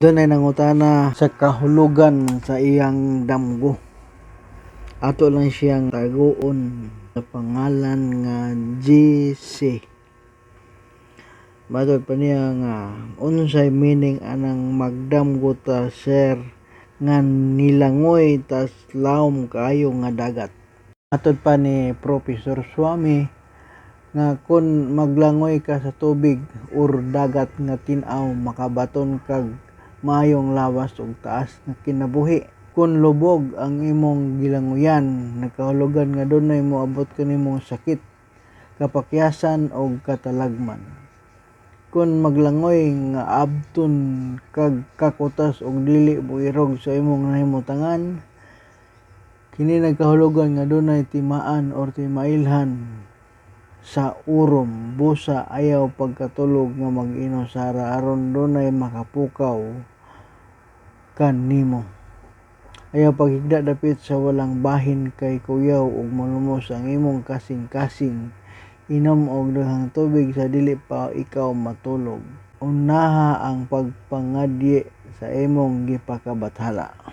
Dunay nangutana sa kahulugan sa iyang damgo. Ato lang siyang taguon sa pangalan nga GC. Matod pa niya nga unsay meaning anang magdamgo ta, sir, nga nilangoy tas lawom kaayo nga dagat? Matod pa ni Professor Swami nga kon maglangoy ka sa tubig or dagat nga tin-aw, makabaton kag maayong lawas ug taas nga kinabuhi. Kon lubog ang imong gilangoyan, nagkahulugan nga dunay moabot kanimong sakit, kapakyasan og katalagman. Kon maglangoy nga abton kag kakutas ug dili moirog sa imong nahimutangan, kini nagkahulugan nga dunay timaan or timailhan sa urom, busa ayaw pagkatulog nga mag-inusara aron dunay makapukaw kanimo. Ayaw paghigda dapit sa walang bahin kay kuyaw ug molumos ang imong kasing-kasing. Inom og daghang tubig sa dili pa ikaw matulog. Unaha ang pagpangadye sa imong gipakabathala.